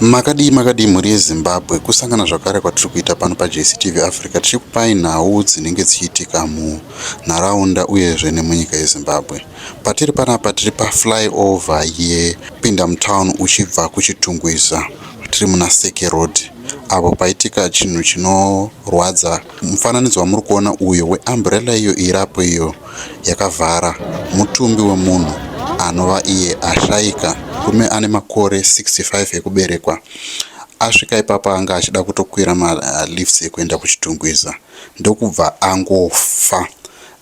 Makadii makadii mhuri yeZimbabwe, kusangana zvakare kwatiri kuita pano paJCTV Africa tichikupai nhau dzinenge dzichiitika munharaunda uyezve nemunyika yeZimbabwe. Patiri panapa tiri paflyover yepinda mutown uchibva kuChitungwiza, tiri muna Seke Road apo paitika chinhu chinorwadza. Mufananidzo wamuri kuona uyo weumbrella iyo irapo iyo yakavhara mutumbi wemunhu anova iye ashaika, murume ane makore 65 ekuberekwa. Asvika ipapo anga achida kutokwira malifts ekuenda kuChitungwiza ndokubva angofa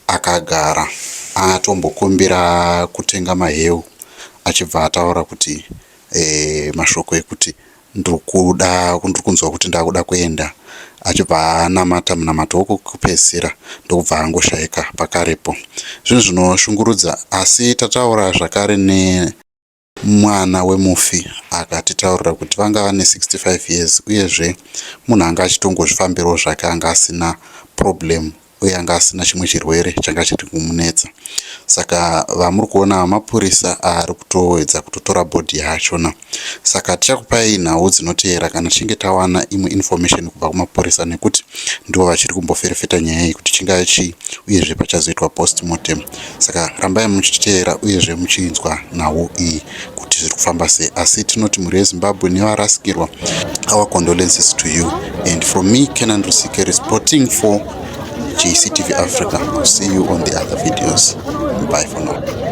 akagara. Atombokumbira kutenga maheu achibva ataura kuti mashoko ekuti ndiri kunzwa kuti ndakuda kuenda, achibva anamata munamato wekupedzisira ndokubva angoshaika pakarepo. Zvinhu zvinoshungurudza, asi tataura zvakare nemwana wemufi akatitaurira kuti vanga vane 65 years uyezve munhu anga achitongozvifambirawo zvake, anga asina problem uye anga asina chimwe chirwere changa chiri kumunetsa. Saka vamuri kuona mapurisa ari kutoedza kutotora body yachona. Saka tichakupai nhau dzinoteera kana tichinge tawana imwe information kubva kumapurisa, nekuti ndivo vachiri kumboferefeta nyaya iyi kuti chingave chii uyezve pachazoitwa postmortem. Saka rambai muchiteera uyezve muchinzwa nhau iyi kuti zviri kufamba sei. Asi tinoti mhuri yeZimbabwe nevarasikirwa, our condolences to you. And from me, Kenan Rusike, reporting for JCTV Africa. I'll see you on the other videos. Bye for now.